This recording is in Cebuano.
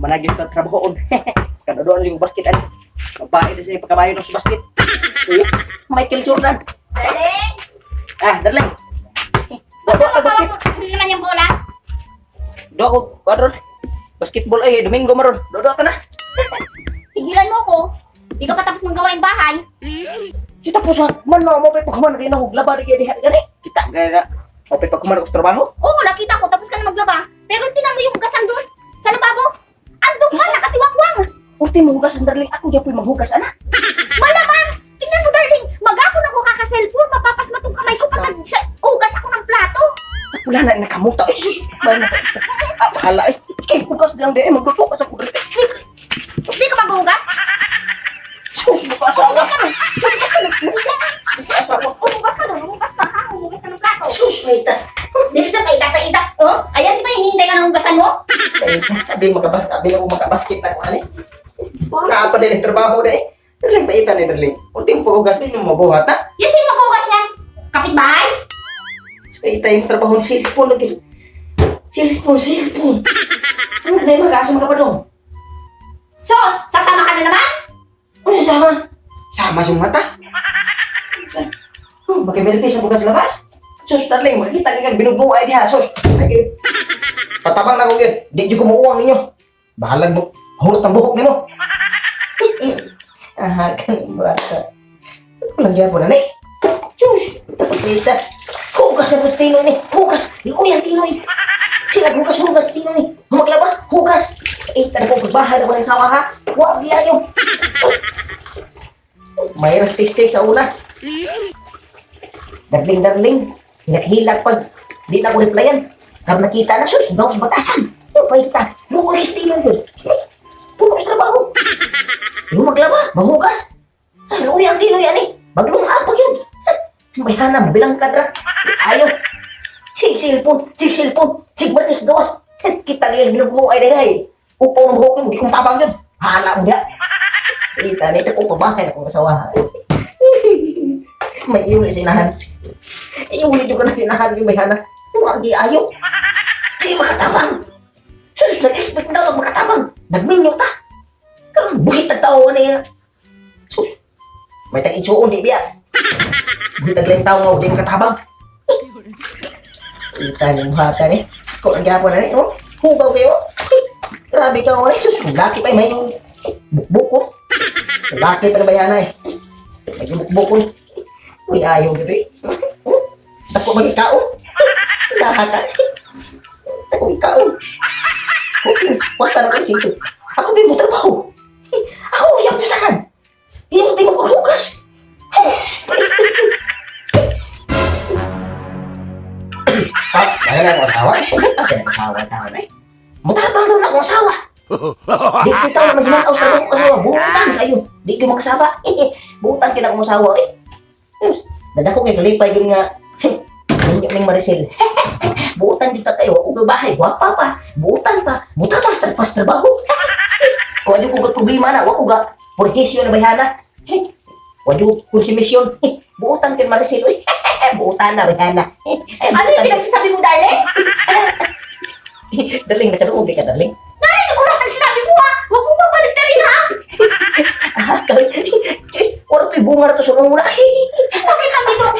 Managyo ta trabahoon. Kada doon yung basket ani. Babae din sa pagkabayo ng sa basket. Oh, Michael Jordan. Darling! Ah, darling. Do do ka basket. Ano naman yung bola? Do ako kadron. Basketball ay Domingo maron. Do do ka na. Tigilan mo ko. Di ka pa tapos ng gawain bahay. Si tapos ha, man no mo pa paghuman kay nahug laba di kay diha gani. Kita gani na. Mo pa paghuman ako sa trabaho. Oo, nakita ko. Tapos ka na maglaba. Pero tinan mo yung hugasan doon. Sa lababo. Andun pa, nakatiwangwang. Ultimo hugas ang darling ako gyud maghugas ana. Malamang! Tingnan mo, darling. Magapon ako kaka-cellphone. Mapapasma tong kamay ko pag nag-ugas ako ng plato. Wala na nakamuta. Ay, sus. Man. Ah, bahala ay. Kay hugas lang di ay magluto ka sa kudri. Hindi ka maghugas? Sus, asawa. Hugas ka nun. Hugas ka nun. Asawa. Hugas ka nun. Hugas ka, ha? Hugas ka ng plato. Sus, may ta. Bilis na, paita, paita. Oh, ayan, di ba hinihintay ka ng hugasan mo? Ay, abi makabas, abi ako makabasket na ko ani. Naa pa din ang trabaho na eh. Darling, paita ni darling. Ultimo paghugas din yung mabuhat ha. Yung sino maghugas niyan? Kapitbahay? Paita yung trabaho ng cellphone lagi. Cellphone, cellphone. Ano problema ka? Asa ka pa dong? Sos, sasama ka na naman? Ano yung sama? Sama sa mata. Oh, bakit meron sa bukas labas? Sus, darling, makikita ka kag binubuhay diha, sus. Ay, patabang na ko yun. Di dyan kumuuwang ninyo. Bahalag mo. Hurot ang buhok nimo. Aha, kaning bata. Walang gyapon na ni. Sus, tapos kita. Hugas ang tino ni. Hugas. Luoy ang tino eh. Sila hugas, hugas tino ni. Humaglaba, hugas. Eh, tara ko pagbahay na walang sawa ha. Wa giayo. Mayroon stick-stick sa una. Darling, darling. Hilak-hilak pag di na ko replyan. Karon nakita na, sus, gawas batasan. Yung paita, luoy estilo yun. Puno sa trabaho. Yung maglaba, maghugas. Ay, luoy ang tino yan eh. Baglong apag yun. May hanap, bilang kadra. Ayaw. Sig cellphone, sig cellphone, sig batis gawas. Kita niya binubuo ay day. Upo ng buhok mo, di kong tabang yun. Hala mo niya. Ita nito ko pabahay na kong asawa. May iuli sa inahan. Iuli ko na sa inahan yung may hana. Wag ayo. Di makatabang. Sus, nag-expect daw na makatabang. Nagminyo ta. Karon buhit ang tao na yan. Sus, may tag-itsuon di biya. Buhit ang lang tao nga di makatabang. Ita ni muhata ni. Ko ang gyapon na ni. Oh, hugaw kayo. Grabe ka oh. Sus, laki pa may yung bukbuk ko. Laki pa na bayana eh. May bukbuk ko. Uy, ayaw gid eh. Ako magikaon. Lahat ka. Ako ikaon. Wala na ko sito. Ako may mo trabaho. Ako yung pustahan. Hindi mo di mo paghugas. Ah, kaya na akong asawa. Kaya na asawa taon eh. Mutabang daw na akong asawa. Di ko tao na magmanaw sa akong asawa. Butan kayo. Di ko makasaba. Butan kina akong asawa eh. Dada ko kay kalipay yun nga. Ninyo ning Maricel. Butan dito kayo. Ako ga bahay. Gwapa pa. Butan pa. Butan pa sa pas trabaho. Kung ano ko ga problema na. Wa ko ga purkisyo na bayhana. Wa ko konsumisyon. Butan kay Maricel. Uy. Butan na bayhana. Ano yung pinagsasabi mo, darling? Darling, nakaduog di ka, darling. Narinig ko lahat ng sinabi mo, ha? Huwag mo babaliktarin, ha? Ah, kawin. Ora to'y bunga na to sa una. Bakit nandito ako